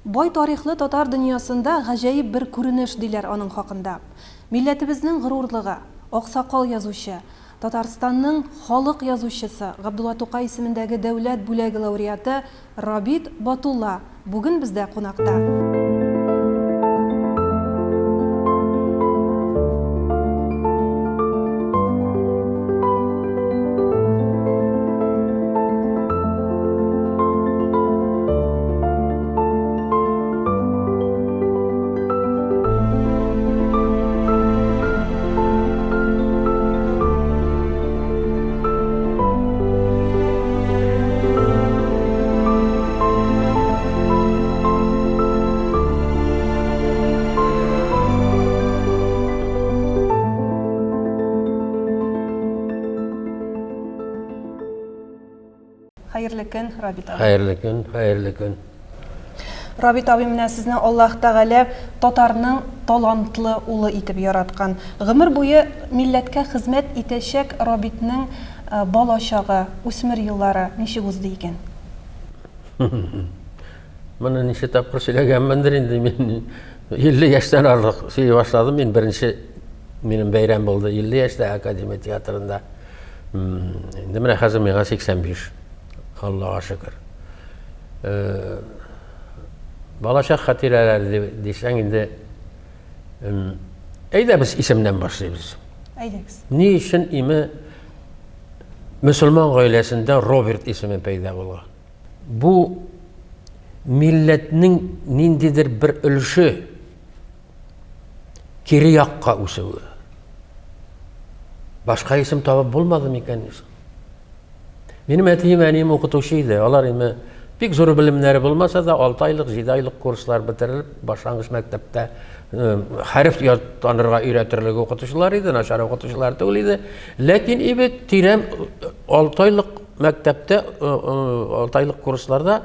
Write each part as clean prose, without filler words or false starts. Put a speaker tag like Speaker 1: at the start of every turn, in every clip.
Speaker 1: Бай тарихлы татар дөньясында гаҗәеп бер күренеш диләр аның хакында. Милләтебезнең горурлыгы, аксакал язучы, Татарстанның халык язучысы, Габдулла Тукай исемендәге дәүләт бүләге лауреаты Рабит Батулла бүген бездә кунакта. Хәерле көн, Рабит абый.
Speaker 2: Хәерле көн, хәерле көн.
Speaker 1: Рабит абый, менә сезне Аллаһ Тәгалә татарның талантлы улы итеп яраткан. Гомер буе милләткә хезмәт итәчәк Рабитның э, бала чагы, үсмер еллары ничек узды икән?
Speaker 2: Моны ничә тапкыр сөйләгәнмендер инде мин 50 яшьтән артык сөйли башладым. Мин беренче минем бәйрәм булды 50 яшьтә Академия театрында. Инде менә хәзер миңа 85. Аллага шөкер. Э, балачак хатирәләре дисәң инде әйдә без исемнән башлыйбыз.
Speaker 1: Әйдәгез.
Speaker 2: Ни өчен име мөселман гаиләсендә Роберт исеме пәйда булган? Бу милләтнең ниндидер бер өлеше кире якка үсүе. Башка исем табып булмады микән? Минем әтием, әнием укытучы иде. Алар инде бик зур белемнәре булмаса да, 6 айлык, 7 айлык курслар бетереп, башлангыч мәктәптә э, хәреф танырга өйрәтерлек укытучылар иде, начар укытучылар түгел иде. Ләкин ибе тирән 6 айлык мәктәптә, 6 айлык курсларда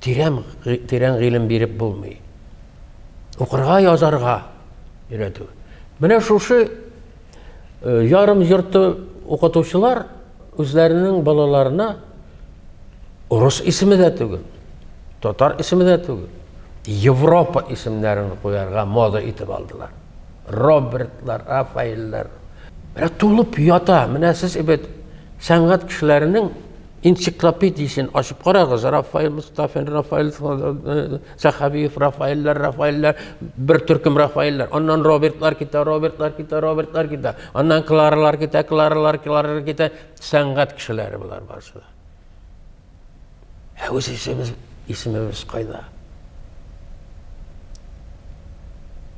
Speaker 2: тирән тирән гыйлем биреп булмый. Укырга, язарга өйрәтү. Менә шушы э, ярым йорты укытучылар үзләренең балаларына урыс исеме дә түгел, татар исеме дә түгел, Европа исемнәрен куярга мода итеп алдылар. Робертлар, Рафаэльләр. Менә тулып ята. Менә сез бит сәнгать кешеләренең энциклопедиясен ачып карагыз. Рафаэль Мустафин, Рафаэль э, Сәхәбиев, Рафаэльләр, Рафаэльләр, бер төркем Рафаэльләр. Аннан Робертлар китә, Робертлар китә, Робертлар китә. Аннан Кларалар китә, Кларалар, Кларалар китә. Сәнгать кешеләре болар барысы да. Ә үз исемебез, исемебез кайда?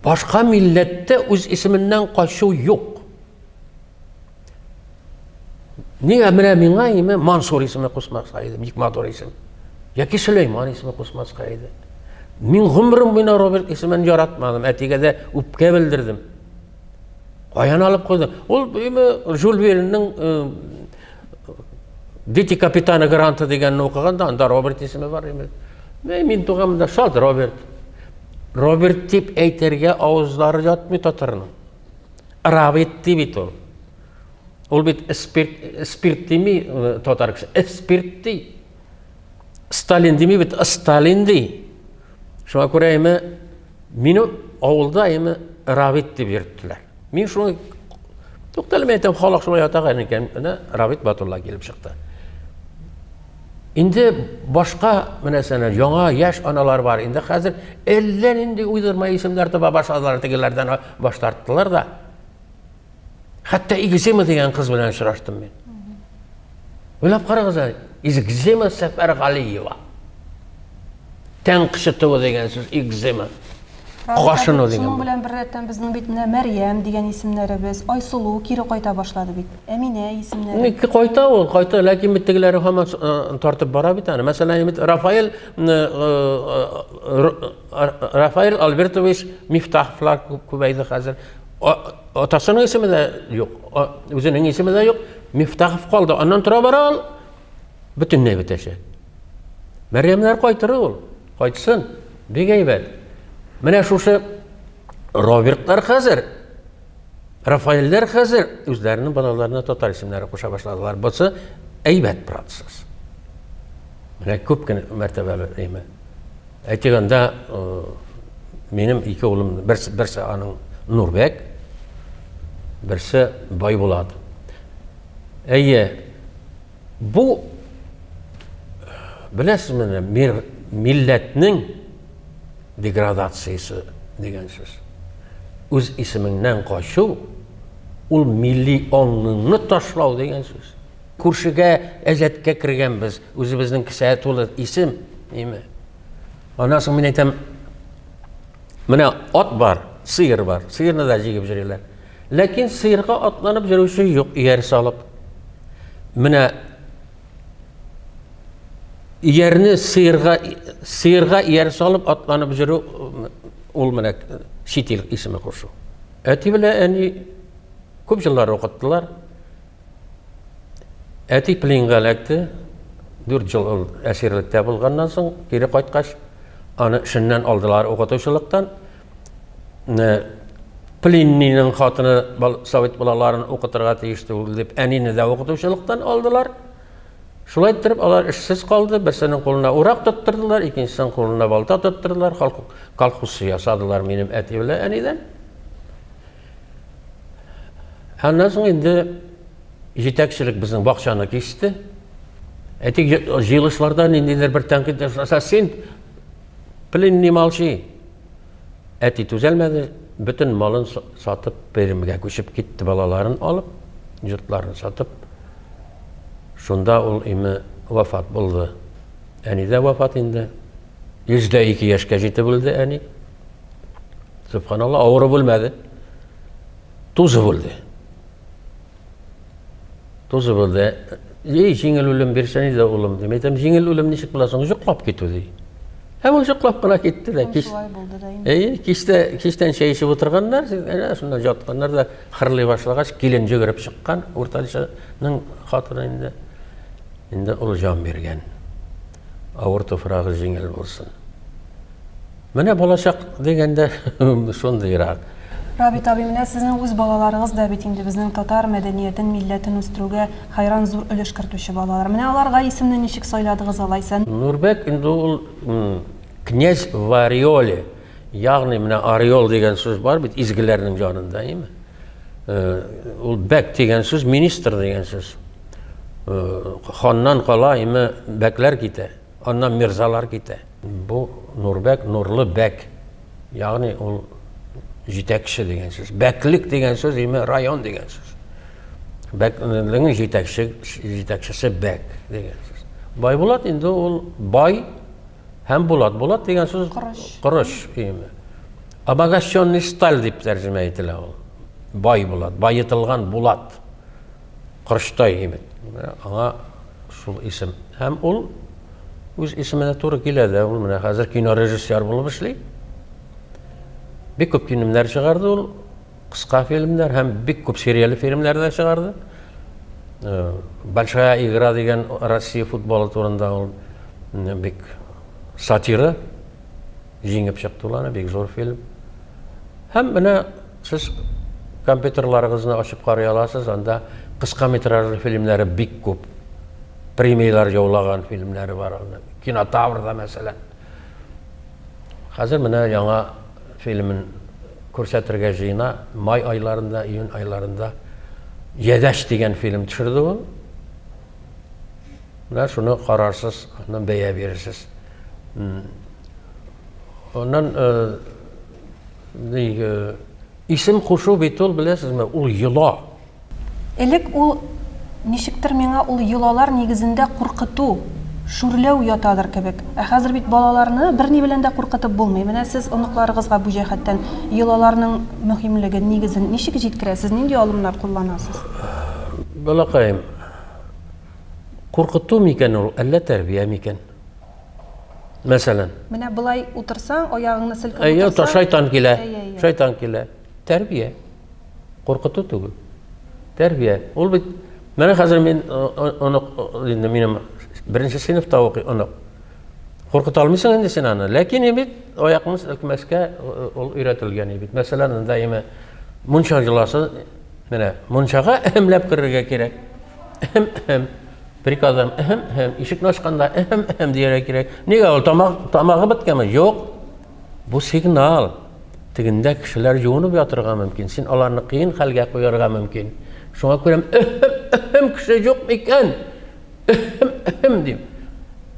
Speaker 2: Башка милләттә үз исеменнән качу юк. Нигә менә миңа име Мансур исеме кушмаска иде, бик матур исем. Яки Сөләйман исеме кушмаска иде. Мин гомерем буена Роберт исемен яратмадым, әтигә дә үпкә белдердем. Каян алып куйды? Ул име Жюль Вернның э, Дети капитана Гранта дигәнне укыганда, анда Роберт исеме бар име. Мин туганымда шат Роберт. Роберт дип әйтергә авызлары ятмый татарның. Рабит ди бит ул. Ул бит спирт, спирт дими э, татар кеше, спирт ди. Сталин дими бит, Сталин ди. Шуңа күрә име мине авылда име Рабит дип йөрттеләр. Мин шуны туктале мин әйтәм, халык шулай атаган икән. Менә Рабит Батулла килеп чыкты. Инде башка менә сәнә яңа яшь аналар бар. Инде хәзер әллә нинди уйдырма исемнәр таба башладылар, тегеләрдән баш тарттылар да. Хәтта Игзима дигән кыз белән очраштым мин. Уйлап карагыз әле, Игзима Сәфәргалиева. Тән кычытуы дигән сүз экзема. Кашыну дигән.
Speaker 1: Шуның белән беррәттән безнең бит менә Мәрьям дигән исемнәребез, Айсылу кире кайта башлады бит. Әминә исемнәре.
Speaker 2: Ник кайта ул, кайта, ләкин бит тегеләре һаман э, тартып бара бит аны. Мәсәлән, бит Рафаэль э, э, Рафаэль Альбертович Мифтаховлар күбәйде хәзер. Атасының исеме дә юк, үзенең исеме дә юк. Мифтахов калды. Аннан тора бара ул бөтенләй бетәчәк. Мәрьямнәр кайтыр ул. Кайтсын. Бик әйбәт. Менә шушы Робертлар хәзер, Рафаэльләр хәзер үзләренең балаларына татар исемнәре куша башладылар. Бусы әйбәт процесс. Менә күп кенә мәртәбәле әйме. Әйтик анда, минем ике улым, берсе, берсе аның Нурбәк, берсе Байбулат. Әйе, бу беләсезме, милләтнең деградациясе дигән сүз. Үз исемеңнән качу, ул милли аңыңны ташлау дигән сүз. Күршегә әҗәткә кергәнбез, үзебезнең кесә тулы исем, име. Аннан соң мин әйтәм, менә ат бар, сыер бар, сыерны да җигеп йөриләр. Ләкин сыерга атланып йөрүче юк, ияр салып. Менә иярне сыерга сыерга ияр салып атланып йөрү ул менә чит ил исеме кушу. Әти белән әни күп еллар укыттылар. Әти пленга эләкте. 4 ел ул әсирлектә булганнан соң, кире кайткач, аны эшеннән алдылар укытучылыктан. Пленныйның хатыны совет балаларын укытырга тиеш түгел дип, әнине дә укытучылыктан алдылар. Шулай иттереп, алар эшсез калды. Берсенең кулына урак тоттырдылар, икенчесенең кулына балта тоттырдылар. Колхозчы ясадылар минем әти белән әнидән. Аннан соң инде җитәкчелек безнең бакчаны кисте. Әйтик, җыелышларда ниндидер бер тәнкыйть ясаса, син пленный молчи. Әти түзәлмәде, бөтен малын сатып Пермьгә күчеп китте, балаларын алып, йортларын сатып. Шунда ул име вафат булды. Әни дә вафат инде. 102 яшькә җитеп үлде әни. Субханалла, авырып үлмәде. Тузып үлде. Тузып үлде. Ей, җиңел үлем бирсән иде, улым, дим. Әйтәм, җиңел үлем ничек була соң? Йоклап китү, ди. Һәм ул йоклап кына китте дә. Кич...
Speaker 1: Шулай булды да инде.
Speaker 2: Әйе, кичтә, кичтән чәй эчеп утырганнар, әнә шуннан ятканнар да хырлый башлагач, килен йөгереп чыккан, уртанчының хатыны инде. Инде ул җан биргән. Авыр туфрагы җиңел булсын. Менә балачак дигәндә шундыйрак.
Speaker 1: Рабит абый, менә сезнең үз балаларыгыз да бит инде безнең татар мәдәниятен, милләтен үстерүгә хәйран зур өлеш кертүче балалар. Менә аларга исемне ничек сайладыгыз алайса?
Speaker 2: Нурбәк инде ул князь в ореоле, ягъни менә ореол дигән сүз бар бит изгеләрнең янында, әйеме? Ул бәк дигән сүз министр дигән сүз. Ханнан кала әйеме бәкләр китә. Аннан мирзалар китә. Бу Нурбәк, нурлы бәк. Ягъни ул җитәкче дигән сүз. Бәклек дигән сүз име район дигән сүз. Бәкнең җитәкче, җитәкчесе бәк дигән сүз. Байбулат инде ул бай һәм булат. Булат дигән сүз
Speaker 1: корыч.
Speaker 2: Корыч име. Обогащенный сталь дип тәрҗемә ителә ул. Бай булат, баетылган булат. Корычтай име. Аңа шул исем. Һәм ул үз исеменә туры килә дә. Ул менә хәзер кинорежиссер булып эшли. Бик күп фильмнар чыгарды ул. Кыска фильмнар һәм бик күп серияле фильмнар да чыгарды. Э, Большая игра дигән Россия футболы турында ул бик сатира җиңеп чыкты ул аны, бик зур фильм. Һәм менә сез компьютерларыгызны ачып карый аласыз, анда кыска метражлы фильмнары бик күп. Премияләр яулаган фильмнары бар анда. Кинотаврда, мәсәлән. Хәзер менә яңа фильмын күрсәтергә җыена. Май айларында, июнь айларында Ядәш дигән фильм төшерде ул. Менә шуны карарсыз, аннан бәя бирерсез. Аннан э, э, исем кушу бит ул, беләсезме, ул йола.
Speaker 1: Элек ул ничектер миңа ул йолалар нигезендә куркыту, шүрләү ятадыр кебек. Ә хәзер бит балаларны берни белән дә куркытып булмый. Менә сез оныкларыгызга бу җәһәттән йолаларның мөһимлеген, нигезен ничек җиткерәсез, нинди алымнар кулланасыз?
Speaker 2: Балакаем, куркыту микән ул, әллә тәрбия микән? Мәсәлән.
Speaker 1: Менә болай утырсаң, аягыңны селкеп
Speaker 2: утырсаң. Әйе, шайтан килә. Шайтан килә. Тәрбия. Куркыту түгел. Тәрбия. Ул бит менә хәзер мин онык инде минем беренче сыйныфта укый онык. Куркыта алмыйсың инде син аны. Ләкин бит аякны селкмәскә ул өйрәтелгән бит. Мәсәлән, анда име мунча йоласы менә мунчага әһемләп керергә кирәк. Әһем, әһем. Приказом эһем, эһем, ишекне ачканда эһем, эһем дияргә кирәк. Нигә ул тамак, тамагы беткәнме? Юк. Бу сигнал. Тегендә кешеләр юынып ятырга мөмкин. Син аларны кыен хәлгә куярга мөмкин. Шуңа күрә эһем, эһем кеше юк микән? Эһем, эһем дим.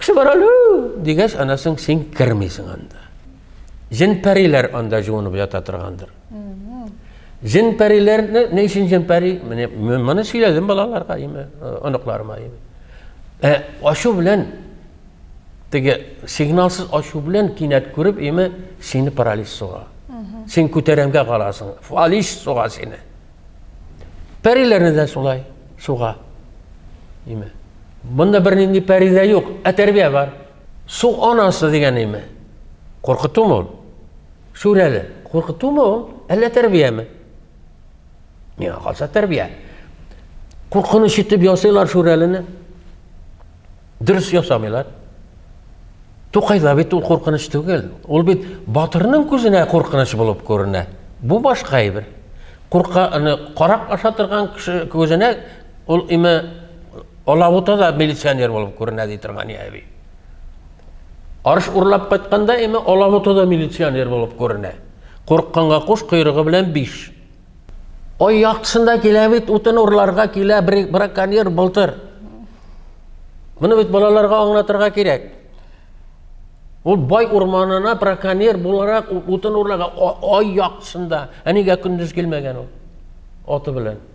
Speaker 2: Кеше бар әле, дигәч, анасың син кермисең анда. Җен-пәриләр анда җуынып ята торгандыр. Җен-пәриләрне ни өчен җен-пәри? Менә моны сөйләдем балаларга, име, оныкларыма. Име. Ә ачу белән теге сигналсыз ачу белән кинәт күреп, име, сине паралич суга. Син күтәрәмгә каласың. Фалиш суга сине. Пәриләрне дә шулай суга. Име. Монда бернинди пәри дә юк, ә тәрбия бар. Су анасы дигән име? Куркытумы ул? Шүрәле, куркытумы ул? Әллә тәрбияме? Миңа калса тәрбия. Куркыныч итеп ясыйлар шүрәлене. Дөрес ясамыйлар. Тукайда бит ул куркыныч түгел. Ул бит батырның күзенә куркыныч булып күренә. Бу башка әйбер. Курка, карак аша торган кеше күзенә ул име Алабута да милиционер булып күренә ди торган әби. Арыш урлап кайтканда эме алабута да милиционер булып күренә. Курыкканга куш койрыгы белән биш. Ай яктысында килә бит, утын урларга килә браконьер былтыр. Моны бит балаларга аңлатырга кирәк. Ул бай урманына браконьер буларак утын урларга ай яктысында. Ә нигә көндез килмәгән ул? Аты белән.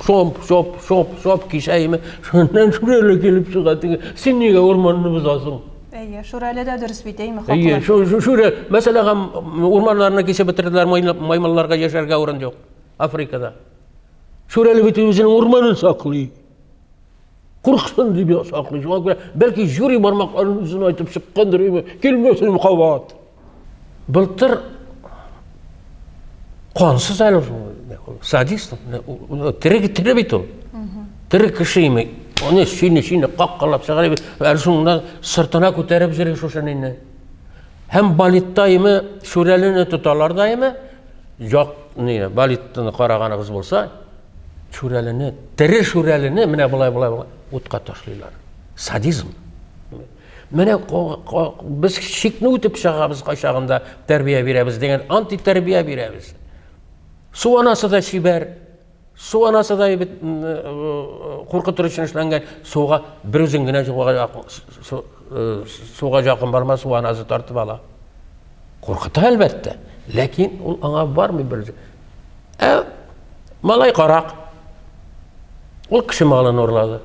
Speaker 2: Шоп, шоп, шоп, шоп кисә име. Шуннан Шүрәле килеп чыга теге. Син нигә урманны бозасың?
Speaker 1: Әйе, Шүрәле дә дөрес бит, әйме, хаклы.
Speaker 2: Әйе, Шүрә, мәсәлән, урманнарны кисеп бетерделәр, маймылларга яшәргә урын юк Африкада. Шүрәле бит үзенең урманын саклый. Курксын дип саклый. Шуңа күрә, бәлки жюри бармакларын үзен айтып чыккандыр, килмәсен кабат. Былтыр кансыз әле ул, садист, тере тере бит ул. Тере кеше име. Аны сине сине каккалап чыгара бит. Әле шуннан сыртына күтәреп йөри шушы нине. Һәм балетта име Шүрәлене тоталар да име. Як не балетны караганыгыз булса, Шүрәлене, тере Шүрәлене менә болай болай болай утка ташлыйлар. Садизм. Менә без чикне үтеп чыгабыз кайчагында тәрбия бирәбез дигән антитәрбия бирәбез. Су анасы да чибәр. Су анасы да бит куркытыр өчен эшләнгән. Суга бер үзең генә суга якын барма, су анасы тартып ала. Куркыта әлбәттә, ләкин ул аңа бармый бер. Ә малай карак. Ул кеше малын урлады.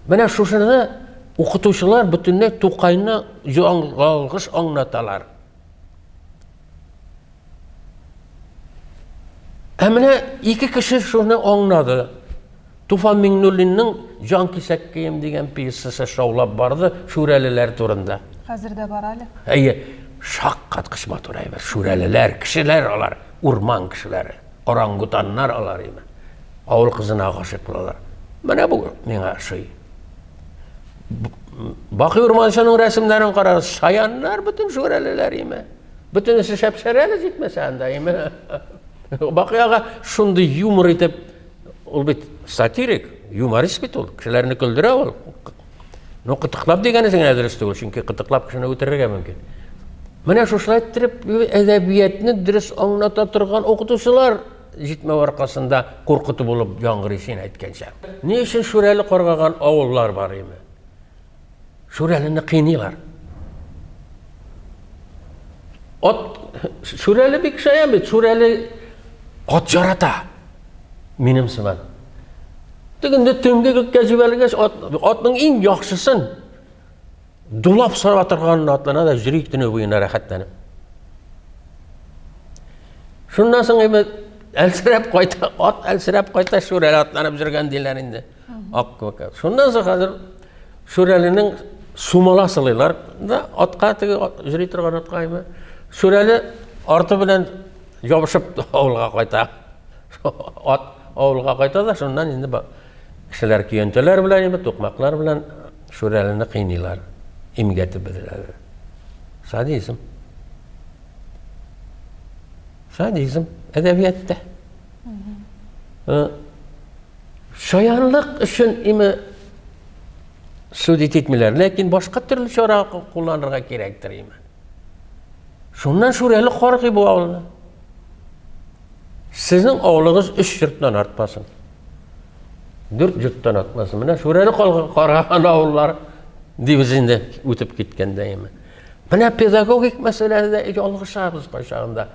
Speaker 2: Менә шушыны укытучылар бөтенләй Тукайны ялгыш аңлаталар. Ә менә ике кеше шуны аңлады. Туфан Миңнуллинның Җан кисәккәем дигән пьесасы шаулап барды шүрәлеләр турында.
Speaker 1: Хәзер дә бар әле.
Speaker 2: Әйе, шаккаткыч матур әйбер. Шүрәлеләр, кешеләр алар, урман кешеләре, орангутаннар алар име. Авыл кызына гашыйк булалар. Менә бу миңа ошый. Бакый Урманчының рәсемнәрен карагыз, шаяннар бөтен шүрәлеләр име. Бөтенесе шәпшәрә әле җитмәсә анда име. Бакый ага шундый юмор итеп, ул бит сатирик, юморист бит ул, кешеләрне көлдерә ул. Ну, кытыклап дигәне генә дөрес түгел, чөнки кытыклап кешене үтерергә мөмкин. Менә шушылай иттереп әдәбиятны дөрес аңлата торган укытучылар җитмәү аркасында куркыту булып яңгырый син әйткәнчә. Ни өчен Шүрәле каргаган авыллар бар име? Шүрәлене кыйныйлар. Ат Шүрәле бик шаян бит. Шүрәле ат ярата. Минем сыман. Тегендә төнге күккә җибәрелгәч, ат, атның иң яхшысын Дулап сара торганын атлана да йөри төне буена рәхәтләнеп. Шуннан соң инде әлсерәп кайта, ат әлсерәп кайта, Шүрәле атланып йөргән диләр инде. Ак күкә. Шуннан соң хәзер Шүрәленең сумала сылыйлар да атка теге йөри торган атка инде. Шүрәле арты белән ябышып авылга кайта. Ат авылга кайта да шуннан инде Кешеләр көянтәләр белән инде, тукмаклар белән Шүрәлене кыйныйлар, имгәтеп бетерәләр. Садизм. Садизм әдәбиятта. Э, шаянлык өчен име Судить итмиләр, ләкин башка төрле чара кулланырга кирәктер име. Шуннан Шүрәле каргый бу авылны. Сезнең авылыгыз өч йорттан артмасын. Дүрт йорттан артмасын. Менә Шүрәле каргаган авыллар дибез инде үтеп киткәндә име. Менә педагогик мәсьәләдә ялгышабыз кайчагында.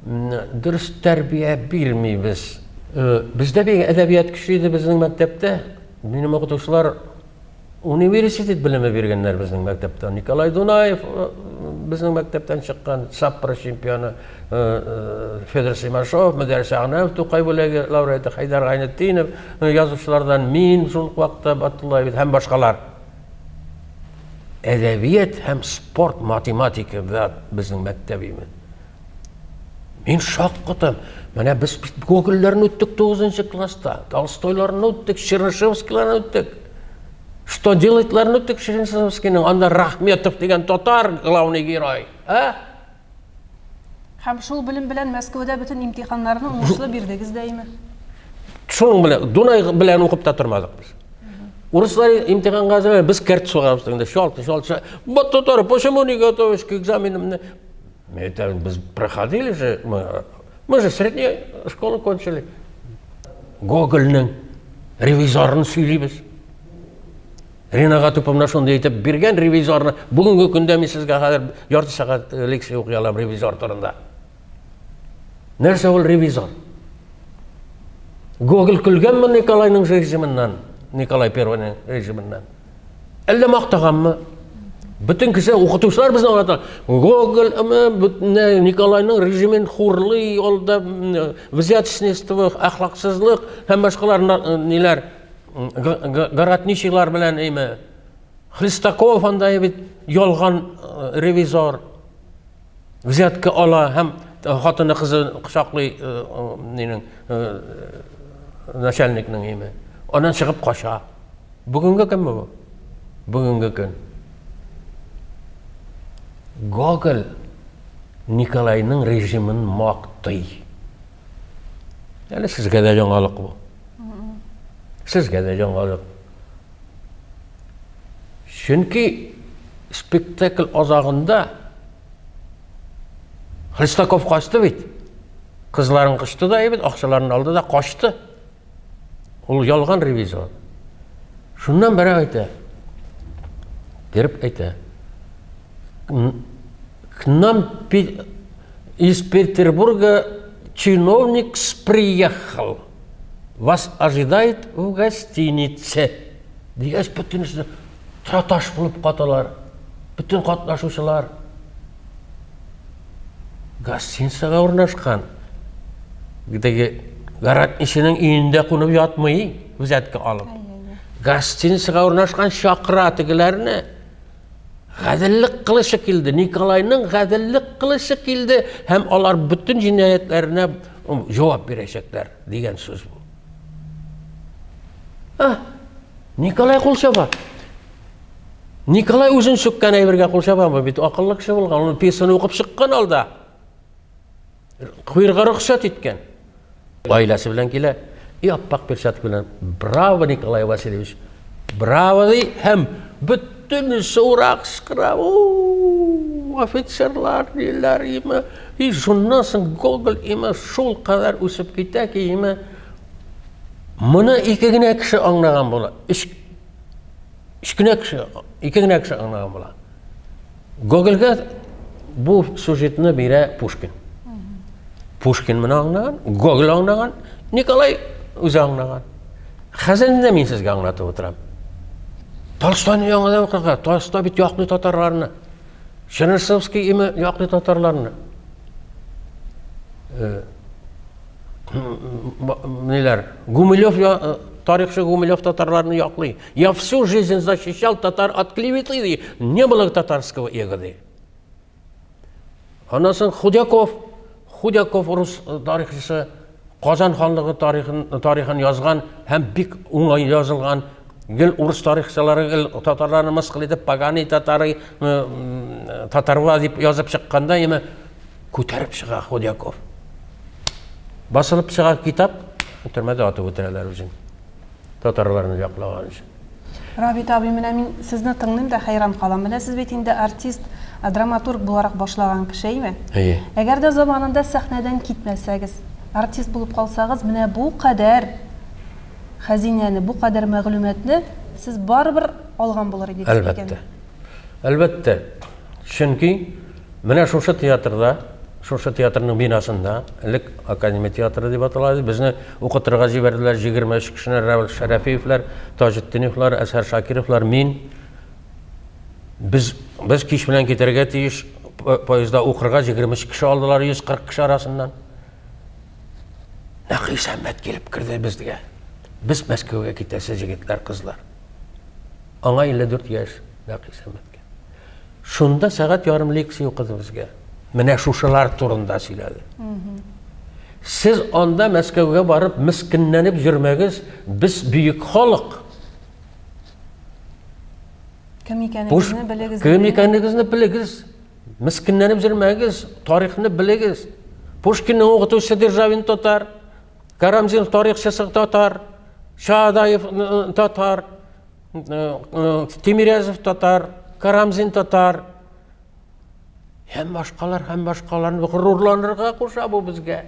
Speaker 2: Дөрес тәрбия бирмибез. Э, бездә бик әдәбият көчле иде безнең мәктәптә. Минем укытучылар университет белеме биргәннәр безнең мәктәптә. Николай Дунаев э, безнең мәктәптән чыккан, Саппоро чемпионы, э, э, Федор Симашов, Мөдәррис Агнаев Тукай бүләге лауреаты, Хәйдәр Гайнетдинов, язучылардан мин шул ук вакытта Батуллаев һәм башкалар. Әдәбият һәм спорт, математика да безнең мәктәп име. Мин шаккатам. Менә без бит Гогольләрне үттек 9 класста, Толстойларны үттек, Чернышевскийларны үттек. Что делать-ларны үттек Чернышевскийның. Анда Рахметов дигән татар главный герой. А?
Speaker 1: Һәм шул белем белән Мәскәүдә бөтен имтиханнарны уңышлы бирдегез дә име?
Speaker 2: Шуның белән Дунай белән укып та тормадык без. Урыслар имтиханга әзерләнә, без кәрт сугабыз инде. Шалт, шалт, шалт. Вот татар, почему не готовишь к экзаменам? Это без проходили же, мы, мы же среднюю школу кончили. Гогольнең ревизорын сөйлибез. Рина Гатуповна шундый итеп биргән ревизорны. Бүгенге көндә мин сезгә хәзер ярты сәгать э, лекция укый алам ревизор турында. Нәрсә ул ревизор? Гоголь көлгәнме Николайның режимыннан? Николай Первыйның режимыннан. Әллә мактаганмы? Бөтен кеше укытучылар безне аңлата. Гоголь Николайның режимын хурлый, ул да взяточничество, әхлаксызлык һәм башкалар ниләр городничийлар белән әйме. Хлестаков анда бит ялган э, ревизор. Взятка ала һәм хатыны кызы кочаклый э, э, нинең начальникның әйме. Аннан чыгып кача. Бүгенге көнме бу? Бүгенге көн. Гоголь Николайның режимын мактый. Әле сезгә дә яңалык бу. Сезгә дә яңалык. Чөнки спектакль азагында Хлестаков качты бит. Кызларын кочты да бит, акчаларын алды да качты. Ул ялган ревизор. Шуннан берәү әйтә. Кереп әйтә. К нам из Петербурга чиновник приехал. Вас ожидает в гостинице. Дигәч, бөтенесе траташ булып каталар. Бөтен катнашучылар. Гостиницага урнашкан. Теге городничының өендә кунып ятмый, взятка алып. Гостиницага урнашкан чакыра тегеләрне. Гаделлек кылычы килде. Николайның гаделлек кылычы килде һәм алар бөтен җинаятьләренә җавап бирәчәкләр дигән сүз бу. А, Николай кул чаба. Николай үзен сүккән әйбергә кул чабамы? Бит акыллы кеше булган, ул пьесаны укып чыккан алда. Куерга рөхсәт иткән. Гаиләсе белән килә. И аппак перчатка белән. Браво, Николай Васильевич. Браво ди һәм бөтенесе ура кычкыра. Офицерлар диләр име. И шуннан соң Гоголь име шул кадәр үсеп китә ки име. Моны ике генә кеше аңлаган була. Өч Өч кенә кеше, ике генә кеше аңлаган була. Гогольгә бу сюжетны бирә Пушкин. Пушкин моны аңлаган, Гоголь аңлаган, Николай үзе аңлаган. Хәзер инде мин сезгә аңлатып утырам. Толстойны яңадан укырга, Толстой бит яклый татарларны. Чернышевский име яклый татарларны. Э, ниләр, Гумилев, э, тарихчы Гумилев татарларны яклый. Я всю жизнь защищал татар от клеветы, ди. Не было татарского эго, ди. Аннан соң Худяков, Худяков рус э, тарихчысы, Казан ханлыгы тарихын, тарихын язган һәм бик уңай язылган. Гел урыс тарихчылары гел татарларны мыскыл итеп, поганый татары, э, татарва дип язып чыкканда, яме күтәреп чыга Худяков. Басылып чыга китап, төрмәдә атып үтерәләр үзен. Татарларны яклаган өчен.
Speaker 1: Рабит абый, менә мин сезне тыңлыйм да хәйран калам. Менә сез бит инде артист, драматург буларак башлаган кеше, әйме?
Speaker 2: Әйе.
Speaker 1: Әгәр дә заманында сәхнәдән китмәсәгез, артист булып калсагыз, менә бу кадәр хәзинәне, бу кадәр мәгълүматны сез барыбер алган булыр идегез
Speaker 2: микән? Әлбәттә. Әлбәттә. Чөнки менә шушы театрда, шушы театрның бинасында, элек Академия театры дип атала иде, безне укытырга җибәрделәр 23 кешене, Равил Шәрәфиевләр, Таҗетдиновлар, Әзһәр Шакировлар, мин. Без, без кич белән китәргә тиеш, поездда укырга 23 кеше алдылар 140 кеше арасыннан. Нәкый Сәммәт килеп керде безгә. Без Мәскәүгә китәсе җегетләр, кызлар. Аңа 54 яшь, Нәкый Сәммәткә. Шунда сәгать ярым лекция укыды безгә. Менә шушылар турында сөйләде. Сез анда Мәскәүгә барып мескенләнеп йөрмәгез, без бөек халык.
Speaker 1: Кем икәнегезне белегез.
Speaker 2: Кем икәнегезне белегез. Мескенләнеп йөрмәгез, тарихны белегез. Пушкинның укытучысы Державин татар, Карамзин тарихчысы татар, Шаадаев татар, Тимирязев татар, Карамзин татар. Һәм башкалар, һәм башкаларны горурланырга куша бу безгә.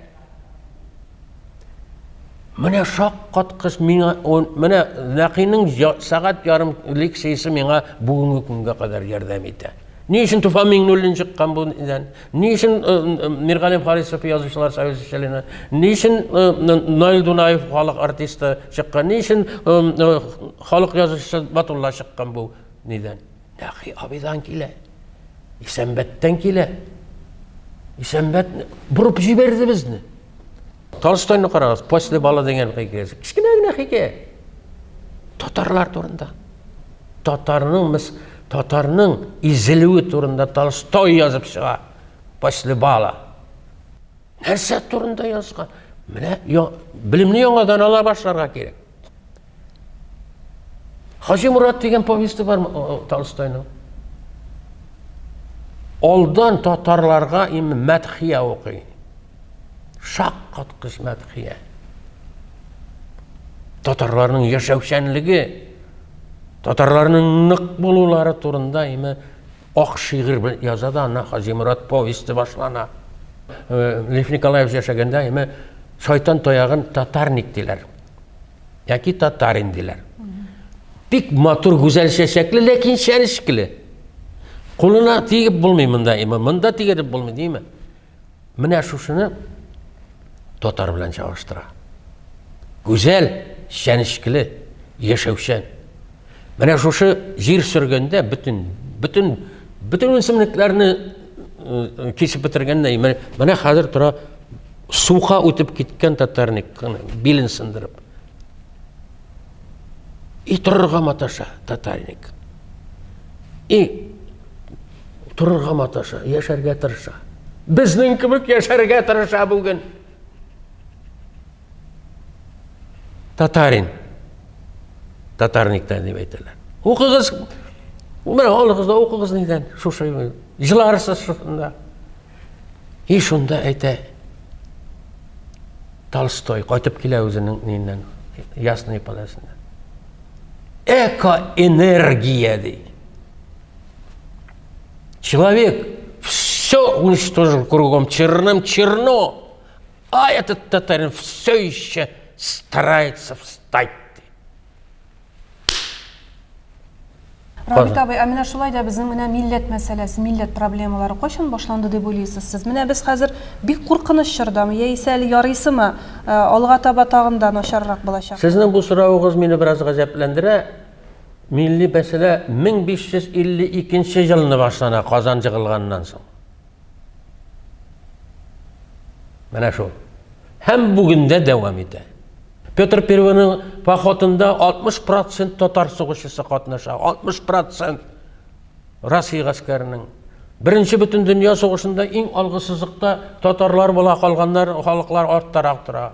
Speaker 2: Менә шаккаткыч миңа, менә Нәкыйнең сәгать ярым лекциясе миңа бүгенге көнгә кадәр ярдәм итә. Ни өчен Туфан Миңнуллин чыккан бу нидән? Ни өчен Миргалим Харисов язучылар союзы члены? Ни өчен Наил Дунаев халык артисты чыккан? Ни өчен халык язучысы Батулла чыккан бу нидән? Нәкый абыйдан килә. Исәнбәттән килә. Исәнбәт борып җибәрде безне. Толстойны карагыз, После бала дигән хикәясе. Кечкенә генә хикәя. Татарлар турында. Татарның мис, татарның изелүе турында Толстой язып чыга. После бала. Нәрсә турында язган? Менә белемне яңадан ала башларга кирәк. Хаҗи Мурат дигән повесте бар Толстойның. Алдан татарларга им мәдхия укый. Шаккаткыч мәдхия. Татарларның яшәүчәнлеге, татарларның нык булулары турында име ак шигырь яза да, ана Хаҗи Мурат повесте башлана. Э, Лев Николаевич яшәгәндә име шайтан таягын татарник диләр. Яки татарин диләр. Бик матур, гүзәл чәчәкле, ләкин чәнечкеле. Кулына тигеп булмый монда, име, монда тигереп булмый, димме? Менә шушыны татар белән чагыштыра. Гүзәл, чәнечкеле, яшәүчән. Менә шушы җир сөргәндә бөтен бөтен бөтен үсемлекләрне э, кисеп бетергәндә, менә хәзер тора сука үтеп киткән татарник, билен сындырып. И торырга маташа татарник. И торырга маташа, яшәргә тырыша. Безнең кебек яшәргә тырыша бүген. Татарин. Татарниктан дип әйтәләр. Укыгыз. Менә алыгыз да укыгыз нидән? Шушы җыларсыз шушында. И шунда әйтә Толстой кайтып килә үзенең ниннән, Ясный полясыннан. Экоэнергия ди. Человек все уничтожил кругом черным черно, а этот татарин все еще старается встать.
Speaker 1: Рабит абый, ә менә шулай да безнең менә милләт мәсьәләсе, милләт проблемалары кайчан башланды дип уйлыйсыз сез? Менә без хәзер бик куркыныч чордамы, яисә әле ярыйсымы, э, алга таба тагын да начаррак булачак?
Speaker 2: Сезнең бу соравыгыз мине бераз гаҗәпләндерә. Милли мәсьәлә 1552 елны башлана, Казан җыгылганнан соң. Менә шул. Һәм бүген дә дәвам итә. Петр Первыйның походында 60% татар сугышчысы катнаша. 60% Россия гаскәренең. Беренче бөтен дөнья сугышында иң алгы сызыкта татарлар була, калганнар халыклар арттарак тора.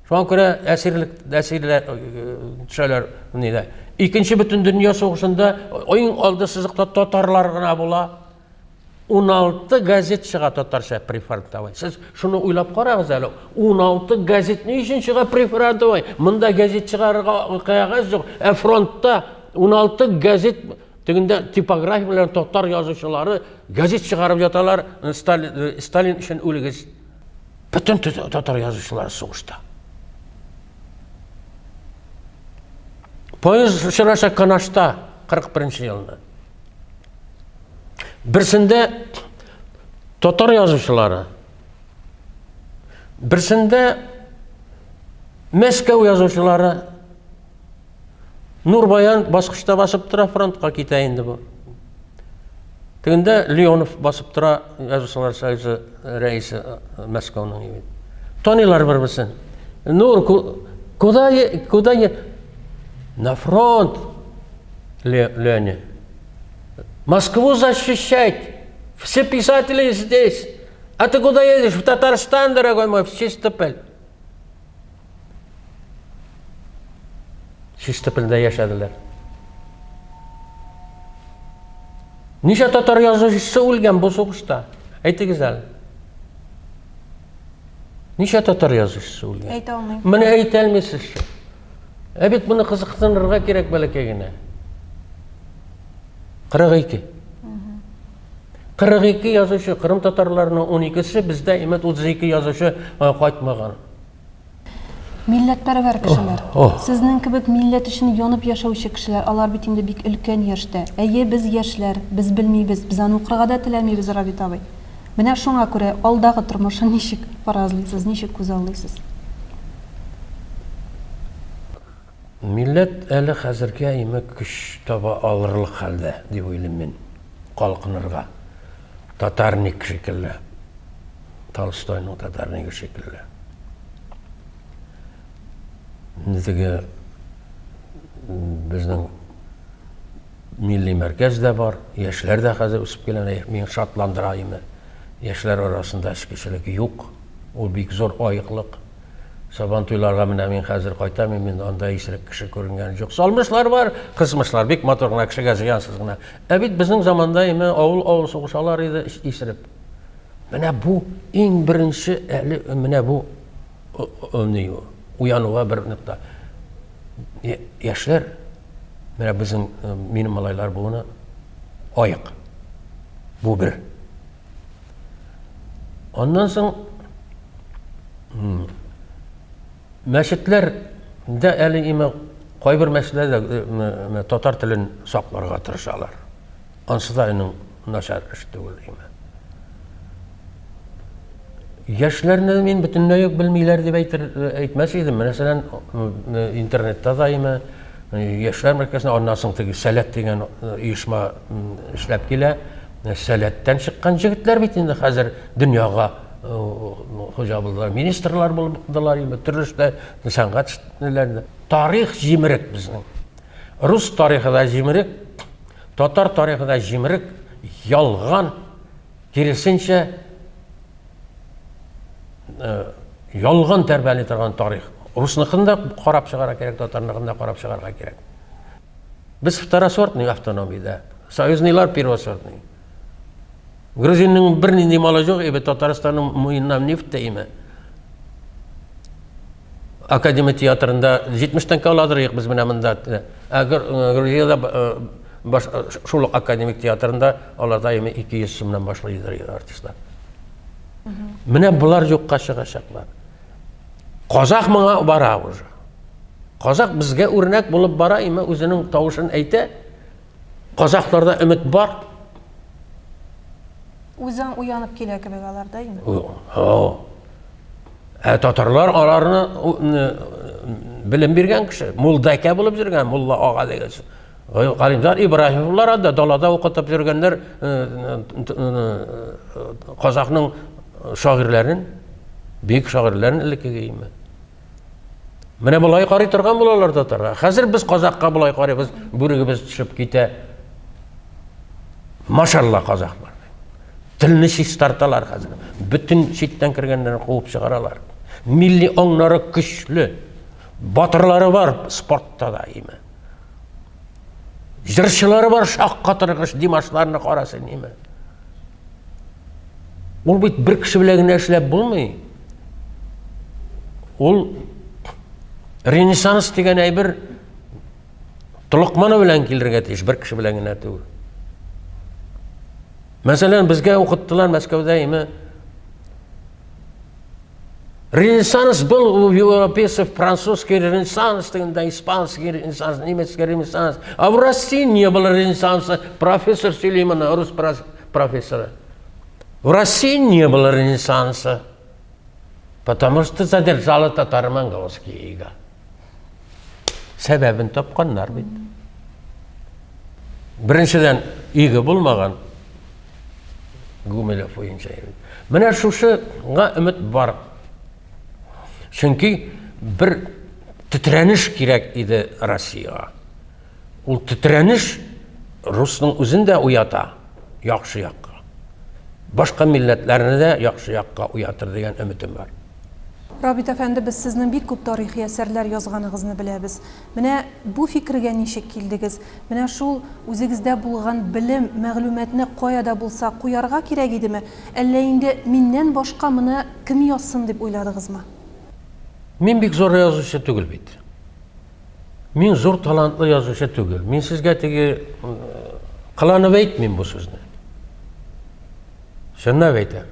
Speaker 2: Шуңа күрә әсирлек әсирләр э, төшәләр нидә. Икенче бөтен дөнья сугышында иң алды сызыкта татарлар гына була. 16 газет чыга татарча прифронтовой. Сез шуны уйлап карагыз әле. 16 газет ни өчен чыга прифронтовой? Монда газет чыгарырга кәгазь юк. Ә фронтта 16 газет тегендә типография белән татар язучылары газет чыгарып яталар, Сталин, Сталин өчен үлегез. Бөтен татар язучылары сугышта. Поезд очраша Канашта 41 елны. Берсендә татар язучылары, берсендә Мәскәү язучылары. Нурбаян баскычта басып тора, фронтка китә инде бу. Тегендә Леонов басып тора, Язучылар союзы рәисе э, Мәскәүнең бит. Таныйлар бер-берсен. Нур, куда, куда На фронт, Леня. Москву защищать. Все писатели здесь. А ты куда едешь? В Татарстан, дорогой мой, в Чистополь. Чистопольдә яшәделәр. Ничә татар язучысы үлгән бу сугышта? Әйтегез әле. Ничә татар язучысы үлгән?
Speaker 1: Әйтә алмыйм.
Speaker 2: Менә әйтә алмыйсыз. Ә бит моны кызыксынырга кирәк бәләкәй генә. 42. 42 язучы, Кырым татарларының 12-се, бездә имет 32 язучы кайтмаган.
Speaker 1: Милләтпәрвәр кешеләр. Сезнең кебек милләт өчен янып яшәүче кешеләр, алар бит инде бик өлкән яшьтә. Әйе, без яшьләр, без белмибез, без аны укырга да теләмибез, Рабит абый. Менә шуңа күрә алдагы тормышын ничек фаразлыйсыз, ничек күзаллыйсыз?
Speaker 2: Милләт әле хәзергә име көч таба алырлык хәлдә, дип уйлыйм мин, калкынырга. Татарник шикелле. Толстойның татарнигы шикелле. Теге безнең милли мәркәз дә бар, яшьләр дә хәзер үсеп килә, мин шатландыра име. Яшьләр арасында эчкечелек юк. Ул бик зур аеклык. Сабан туйларга менә мин хәзер кайтам, мин анда исерек кеше күренгән юк. Салмышлар бар, кызмышлар, бик матур гына кешегә зыянсыз гына. Ә бит безнең заманда име авыл-авыл сугышалар иде исереп. Менә бу иң беренче әле менә бу ни уянуга бер нокта. Яшьләр менә безнең минем малайлар буыны аек. Бу бер. Аннан соң мәчетләр дә әле име кайбер мәчетләрдә татар телен сакларга тырышалар. Ансы да аның начар эш түгел име. Яшьләрне мин бөтенләй үк белмиләр дип әйтер, әйтмәс идем. Мәсәлән, интернетта да име яшьләр мәркәзенә, аннан соң теге Сәләт дигән оешма эшләп килә. Сәләттән чыккан җегетләр бит инде хәзер дөньяга хуҗа булдылар, министрлар булдылар инде, төрле эштә, сәнгать эшләрендә. Тарих җимерек безнең. Рус тарихы да җимерек, татар тарихы да җимерек, ялган, киресенчә, ялган тәрбияли торган тарих. Русныкын да карап чыгарга кирәк, татарныкын да карап чыгарга кирәк. Без второсортный автономиядә. Союзныйлар первосортный. Грузинның бернинди малы юк, ибе Татарстанның муеннан нефть тә име. Академия театрында 70 тәңкә аладыр юк без менә монда. Ә Грузиядә баш, шул ук академик театрында аларда име 200 сумнан башлыйдыр артистлар. Менә болар юкка чыгачаклар. Казах моңа бара уже. Казах безгә үрнәк булып бара, име үзенең тавышын әйтә. Казахларда өмет бар.
Speaker 1: Үзең уянып килә кебек алар да инде.
Speaker 2: Ә татарлар аларны белем биргән кеше, мулдәкә булып йөргән, мулла ага дигән. Галимҗан Ибраһимовлар анда далада укытып йөргәннәр казахның шагыйрьләрен, бөек шагыйрьләрен элеккеге име. Менә болай карый торган булалар татарга. Хәзер без казахка болай карыйбыз, бүрегебез төшеп китә. Машалла казахлар. Телне чистарталар хәзер. Бөтен читтән кергәннәрне куып чыгаралар. Милли аңнары көчле. Батырлары бар спортта да име. Җырчылары бар шаккатыргыч Димашларны кара син име. Ул бит бер кеше белән генә эшләп булмый. Ул ренессанс дигән әйбер Толыкманы белән килергә тиеш, бер кеше белән генә түгел. Мәсәлән, безгә укыттылар Мәскәүдә име Ренессанс был у европейцев французский ренессанс, дигәндә испанский ренессанс, немецкий ренессанс. А в России не было ренессанса. Профессор сөйли моны, рус профессоры. В России не было ренессанса, потому что задержала татаро-монгольские иго. Сәбәбен тапканнар бит. Беренчедән, иго булмаган Гумилев буенча. Менә шушыга өмет бар. Чөнки бер тетрәнеш кирәк иде Россиягә. Ул тетрәнеш русның үзен дә уята яхшы якка. Башка милләтләрне дә яхшы якка уятыр дигән өметем бар.
Speaker 1: Рабит әфәнде, без сезнең бик күп тарихи әсәрләр язганыгызны беләбез. Менә бу фикергә ничек килдегез? Менә шул үзегездә булган белем, мәгълүматны кая да булса куярга кирәк идеме, әллә инде миннән башка моны кем язсын дип уйладыгызмы?
Speaker 2: Мин бик зур язучы түгел бит. Мин зур талантлы язучы түгел. Мин сезгә теге кыланып әйтмим бу сүзне. Чынлап әйтәм.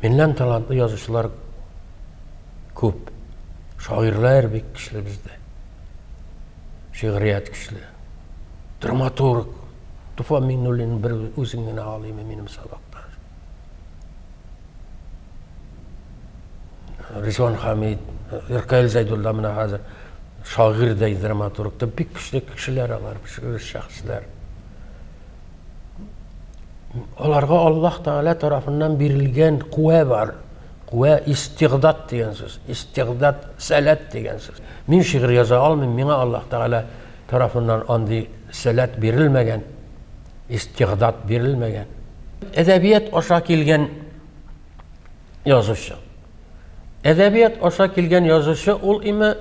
Speaker 2: Миннән талантлы язучылар күп. Шагыйрьләр бик көчле бездә. Шигърият көчле. Драматург Туфан Миңнуллин бер үзен генә алыйм минем сабакташ. Ризван Хамид, Ркаил Зәйдулла менә хәзер шагыйрь дә, драматург та бик көчле кешеләр алар, шәхесләр. Аларга Аллаһ Тәгалә тарафыннан бирелгән куә бар. Куә истигъдат дигән сүз, истигъдат, сәләт дигән сүз. Мин шигырь яза алмыйм, миңа Аллаһ Тәгалә тарафыннан андый сәләт бирелмәгән, истигъдат бирелмәгән. Әдәбият аша килгән язучы. Әдәбият аша килгән язучы ул име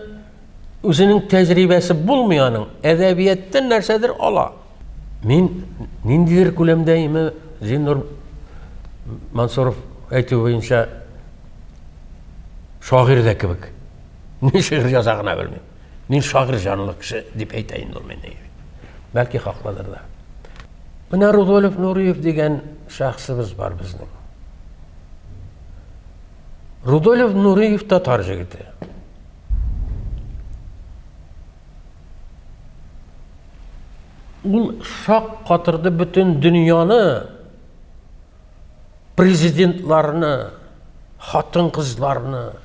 Speaker 2: үзенең тәҗрибәсе булмый аның, әдәбияттан нәрсәдер ала. Мин ниндидер күләмдә име Зиннур Мансуров әйтү буенча шагыйрь дә кебек. Мин шигырь яза гына белмим. Мин шагыйрь җанлы кеше дип әйтә инде ул мине. Бәлки хаклыдыр да. Менә Рудольф Нуриев дигән шәхсебез бар безнең. Рудольф Нуриев татар җегете. Ул шак катырды бөтен дөньяны, президентларны, хатын-кызларны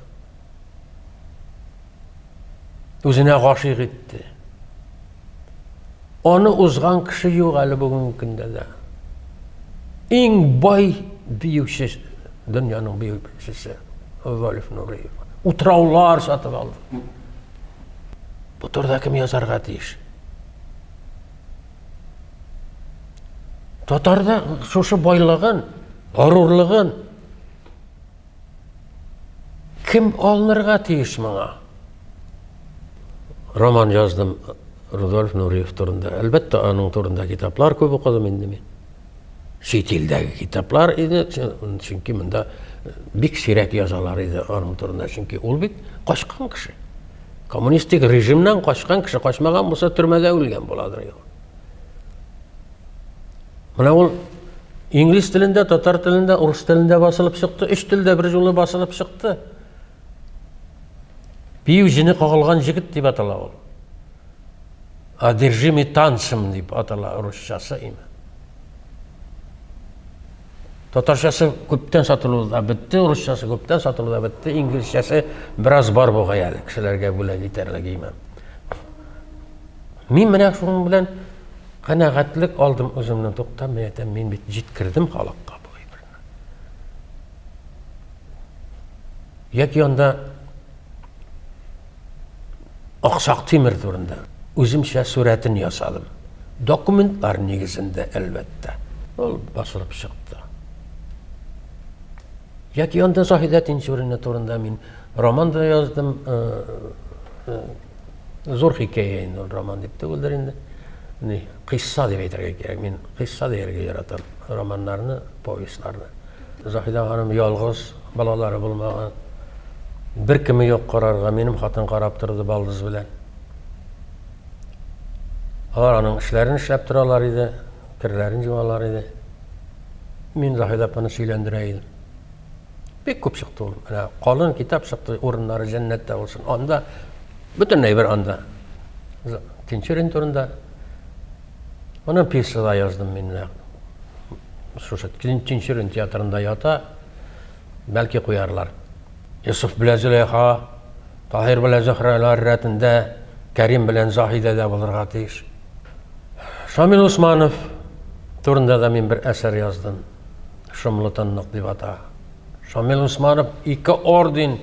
Speaker 2: үзенә гашыйк итте. Аны узган кеше юк әле бүгенге көндә дә. Иң бай биюче, дөньяның биючесе Рудольф Нуриев. Утраулар сатып алды. Бу турыда кем язарга тиеш? Татарда шушы байлыгын, горурлыгын кем алынырга тиеш моңа? Роман яздым Рудольф Нуриев турында. Әлбәттә, аның турында китаплар күп укыдым инде мин. Чит илдәге китаплар иде, чөнки монда бик сирәк язалар иде аның турында, чөнки ул бит качкан кеше. Коммунистик режимнан качкан кеше, качмаган булса төрмәдә үлгән буладыр. Менә ул инглиз телендә, татар телендә, урыс телендә басылып чыкты, өч телдә бер юлы басылып чыкты. Бию җене кагылган җегет дип атала ул. Одержимый танцем дип атала русчасы име. Татарчасы күптән сатылу да бетте, русчасы күптән сатылу да бетте, инглизчәсе бераз бар бугай әле, кешеләргә бүләк итәрлек име. Мин менә шуның белән канәгатьлек алдым үземнән. Тукта, мин әйтәм, мин бит җиткердем халыкка бу әйберне. Яки анда Аксак Тимер турында үземчә сурәтен ясадым. Документлар нигезендә, әлбәттә. Ул басылып чыкты. Яки анда Заһидә Тинчурина турында мин роман да яздым. Э, э, зур хикәя инде ул роман дип түгелдер инде. Ни, кыйсса дип әйтергә кирәк. Мин кыйсса дияргә яратам романнарны, повестьларны. Заһидә ханым ялгыз, балалары булмаган. Беркеме юк карарга, минем хатын карап торды балдыз белән. Алар аның эшләрен эшләп торалар иде, керләрен җуалар иде. Мин Заһидә апаны сөйләндерә идем. Бик күп чыкты ул. Менә калын китап чыкты, урыннары җәннәттә булсын. Анда бөтен әйбер анда. Тинчурин турында. Моны пьесада яздым мин менә. Шушы Тинчурин театрында ята. Бәлки куярлар. Йосыф белән Зөләйха, Таһир белән Зөһрәләр рәтендә Кәрим белән Заһидә дә булырга тиеш. Шамил Усманов турында да мин бер әсәр яздым. Шомлы тынлык дип ата. Шамил Усманов ике орден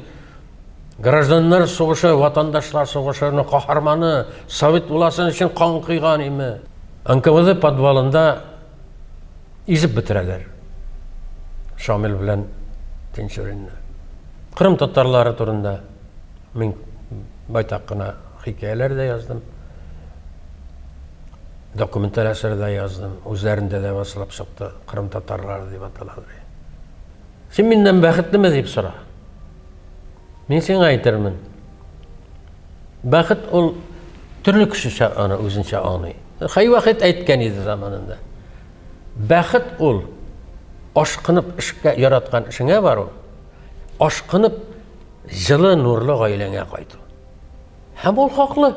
Speaker 2: гражданнар сугышы, ватандашлар сугышының каһарманы, совет власын өчен кан койган име. НКВД подвалында изеп бетерәләр. Шамил белән Тинчуринны. Кырым татарлары турында мин байтак кына хикәяләр дә яздым. Документаль әсәр дә яздым. Үзләрендә дә басылып чыкты. Кырым татарлары дип аталадыр. Син миннән бәхетлеме дип сора. Мин сиңа әйтермен. Бәхет ул төрле кешечә аны үзенчә аңлый. Хәй Вахит әйткән иде заманында. Бәхет ул ашкынып эшкә яраткан эшеңә бару, ашкынып җылы нурлы гаиләңә кайту. Һәм ул хаклы.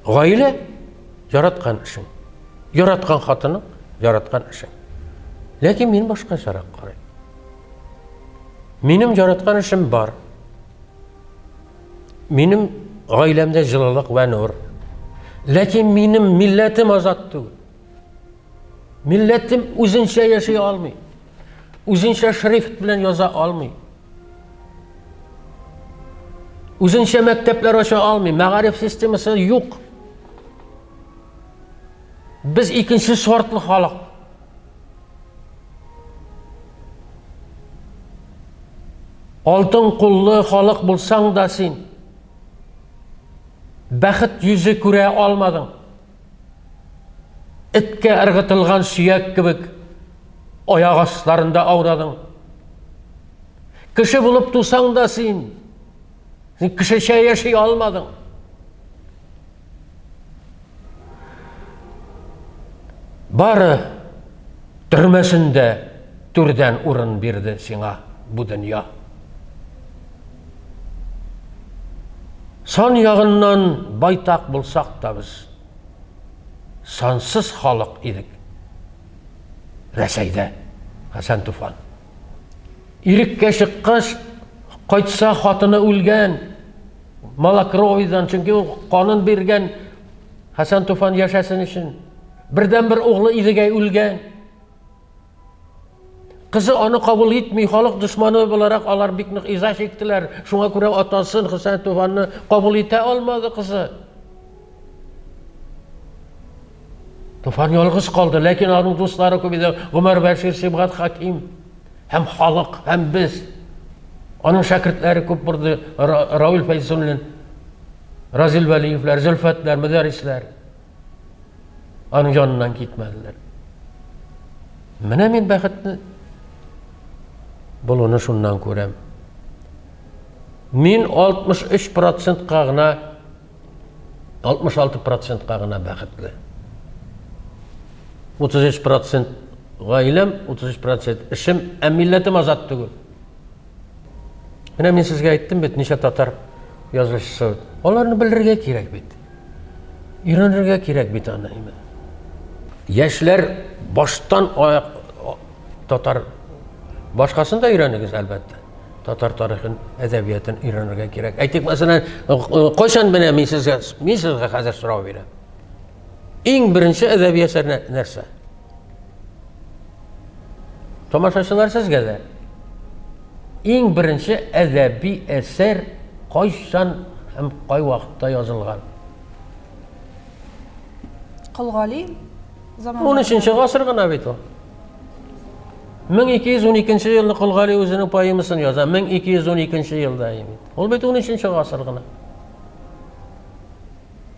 Speaker 2: Гаилә яраткан эшең. Яраткан хатының, яраткан эшең. Ләкин мин башкачарак карыйм. Минем яраткан эшем бар. Минем гаиләмдә җылылык вә нур. Ләкин минем милләтем азат түгел. Милләтем үзенчә яши алмый. Үзенчә шрифт белән яза алмый. Үзенчә мәктәпләр ача алмый. Мәгариф системасы юк. Без икенче сортлы халык. Алтын куллы халык булсаң да син бәхет йөзе күрә алмадың. Эткә ыргытылган сөяк кебек аяк асларында аунадың. Кеше булып тусаң да син, син кешечә яши алмадың. Бары төрмәсендә түрдән урын бирде сиңа бу дөнья. Сан ягыннан байтак булсак та без сансыз халык идек. Рәсәйдә Хәсән Туфан. Иреккә чыккач, кайтса хатыны үлгән. Малокровидан, чөнки ул канын биргән Хәсән Туфан яшәсен өчен. Бердән-бер углы Идегәй үлгән. Кызы аны кабул итми, халык дошманы буларак алар бик нык иза чиктеләр. Шуңа күрә атасын Хәсән Туфанны кабул итә алмады кызы. Туфан ялгыз калды, ләкин аның дуслары күп иде. Гомәр Бәшир, Сибгат Хаким һәм халык, һәм без. Аның шәкертләре күп булды. Равил Фәйзуллин, Разил Вәлиевләр, Зөлфәтләр, Мөдәррисләр. Аның яныннан китмәделәр. Менә мин бәхетне булуны шуннан күрәм. Мин 63 процентка гына 66 процентка гына бәхетле. 33 процент гаиләм, 33 процент эшем, ә милләтем азат түгел. Менә мин сезгә әйттем бит, ничә татар язучысы. Аларны белергә кирәк бит. Өйрәнергә кирәк бит аны. Яшьләр баштан аяк татар башкасын да өйрәнегез, әлбәттә. Татар тарихын, әдәбиятын өйрәнергә кирәк. Әйтик, мәсәлән, кайчан менә мин сезгә, мин сезгә хәзер сорау бирәм. Иң беренче әдәби әсәр нәрсә? Тамашачылар сезгә дә. Иң беренче әдәби әсәр кайчан һәм кай вакытта язылган?
Speaker 1: Кол Гали
Speaker 2: заманында. 13 гасыр гына бит ул. 1212 елны Кол Гали үзенең поэмасын яза. 1212 елда бит. Ул бит 13 гасыр гына.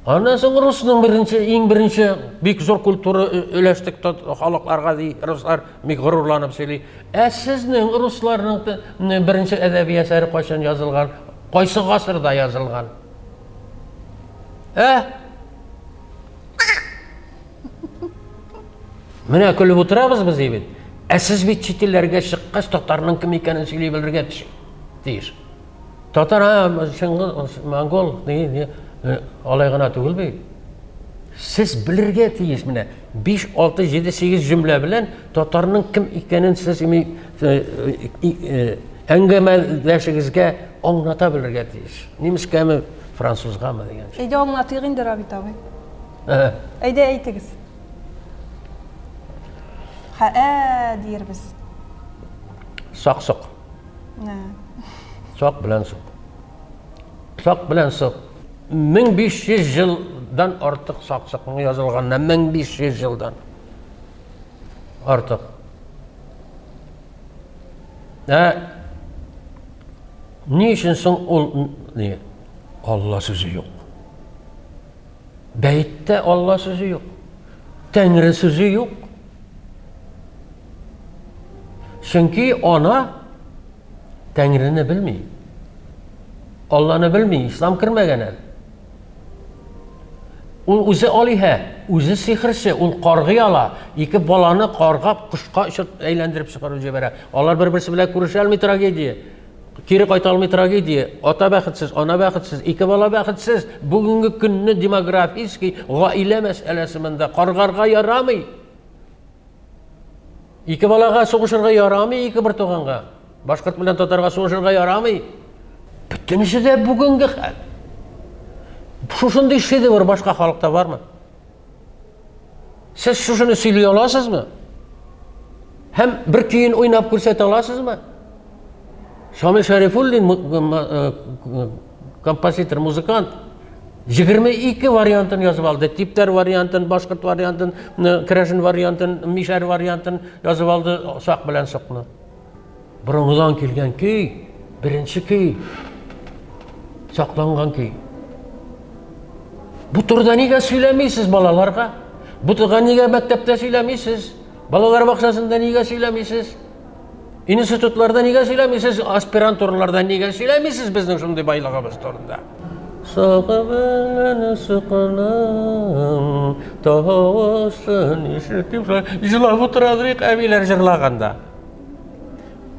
Speaker 2: Аннан соң русның беренче, иң беренче бик зур культура өләштек халыкларга ди, руслар бик горурланып сөйли. Ә сезнең русларның беренче әдәби әсәре кайчан язылган? Кайсы гасырда язылган? Ә? Менә көлеп утырабыз без бит. Ә сез бит чит илләргә чыккач татарның кем икәнен сөйли белергә тиеш. Татар, а, Чыңгыз, монгол, ни, ни, э, алай гына түгел бит. Сез белергә тиеш менә 5, 6, 7, 8 җөмлә белән татарның кем икәнен сез ими э, э, әңгәмәдәшегезгә аңлата белергә тиеш. Немецкәме, французгамы дигән.
Speaker 1: Әйдә аңлатыйк инде, Рабит абый. Әйдә әйтегез. Хә-ә диербез.
Speaker 2: Сак-сок. Сак белән сук. Сак белән сук. 1500 елдан артык сак-сокның язылганына 1500 елдан артык. Ә ни өчен соң ул ни? Алла сүзе юк. Бәйттә Алла сүзе юк. Тәңре сүзе юк. Чөнки ана Тәңрене белми. Алланы белми, ислам кермәгән әле. Ул үзе алиһә, үзе сихерче, ул каргый ала. Ике баланы каргап, кошка очып әйләндереп чыгарып җибәрә. Алар бер-берсе белән күрешә алмый трагедия. Кире кайта алмый трагедия. Ата бәхетсез, ана бәхетсез, ике бала бәхетсез. Бүгенге көнне демографический гаилә мәсьәләсе монда каргарга ярамый. Ике балага сугышырга ярамый, ике бер туганга. Башкорт белән татарга сугышырга ярамый. Бөтенесе дә бүгенге хәл. Шушындый шедевр башка халыкта бармы? Сез шушыны сөйли аласызмы? Һәм бер көен уйнап күрсәтә аласызмы? Шамил Шәрифуллин э, э, композитор, музыкант 22 вариантын язып алды. Типтәр вариантын, башкорт вариантын, э, керәшен вариантын, мишәр вариантын язып алды сак белән сокны. Борынгыдан килгән көй, беренче көй, сакланган көй. Бу турыда нигә сөйләмисез балаларга? Бу турыда нигә мәктәптә сөйләмисез? Балалар бакчасында нигә сөйләмисез? Институтларда нигә сөйләмисез? Аспирантураларда нигә сөйләмисез безнең шундый байлыгыбыз турында? Сакы белән сыкының тавышын ишетеп җылап утырадыр әбиләр җырлаганда.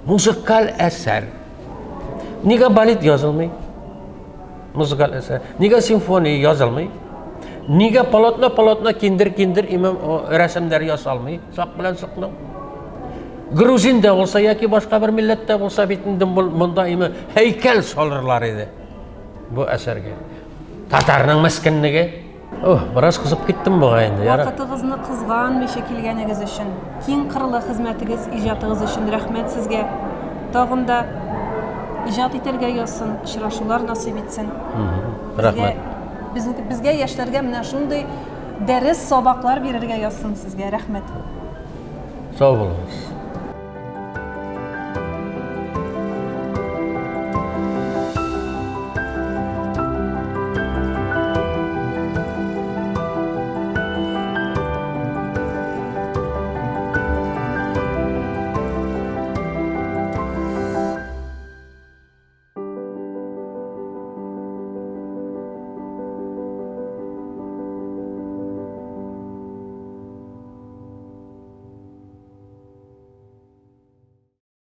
Speaker 2: Музыкаль әсәр. Нигә балет язылмый? Музыкаль әсәр. Нигә симфония язылмый? Нигә полотно-полотно киндер-киндер имам рәсемнәр ясалмый? Сак белән сыкның. Грузин дә булса яки башка бер милләттә булса бит инде монда име һәйкәл салырлар иде бу әсәргә. Татарның мескенлеге. Ох, бераз кызып киттем бугай инде.
Speaker 1: Яра. Вакытыгызны кызганмыйча килгәнегез өчен, киң кырлы хезмәтегез, иҗатыгыз өчен рәхмәт сезгә. Тагын да иҗат итәргә язсын, очрашулар насыйп итсен.
Speaker 2: Рәхмәт.
Speaker 1: Без, безгә яшьләргә менә шундый дәрес, сабаклар бирергә язсын сезгә. Рәхмәт.
Speaker 2: Сау булыгыз.